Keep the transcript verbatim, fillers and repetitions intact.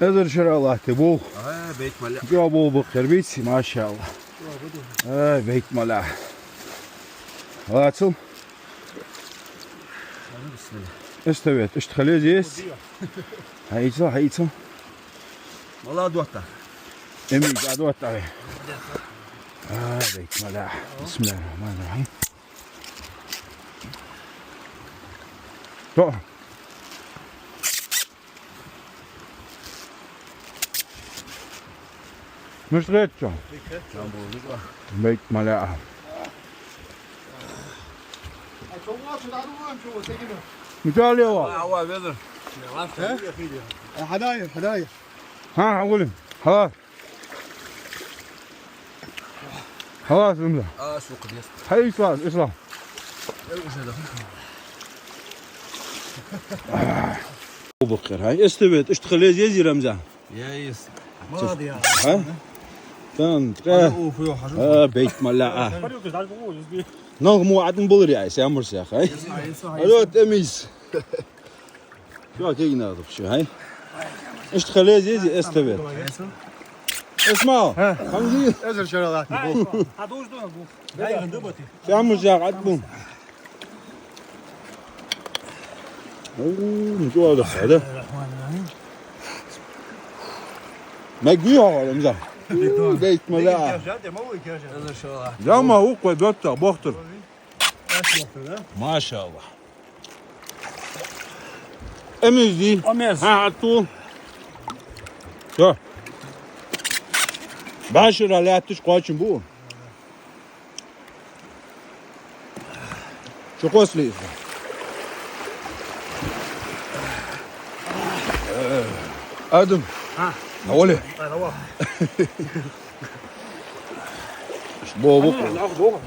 Эзар шера латте бул. А, бейт маля. Чо бул бакъхьар бийци, машалла. А, бейт маля. Лацал. Бисмилла. Эстафет, иштта хила еза. Хьаийцал, хьаийцал. Мала доттагӀа. Эмиз а доттагӀа. А, бейт маля. Бисмиллахир-рахманир-рахим. То. Мишта гӀерт шо? Бейт маля. Мича лева? Ава, везар. Хьадаьр, хьадаьр. Хьа, хьа, гули. Хьа. Хьалас, Рамзан. А, сука, дес. Хьай, Ислам, Ислам. Э, уже да. Бакъхьар, хьай. Эстафет, иштта хила еза, езий, Рамзан? Я, ес. Молодец. А? Тан, тра. Ана, уф, ё, хьажу. А, бейт маля, а. Парилка, даже бу, изби. Нах му адин булри, ай, сямур сях, ай. Ес, ес, ес. Алло, Эмиз. Чо кегий нах да шо, хьай? Иштта хила еза, езий, эстафет. Исмаил, хьанги? Эзар шера латте бул. Хьадуж ду бул. Дай гӀанда бати. Сямур сях ад бул. Уу, чо да, да? Мегви хьо, Рамзан. Бейт маля. Эзар шера латте. Я ма, укхо, доттагӀа, бохтар. Машалла. Эмиз дий? Эмиз. Хьа, хьа, ту. Всё. БӀаь шера латташ кхоачам бу. Чу кхоссале из. Адам. А. На воле. А, на воле. Бо, бо. А, ну, на, бо.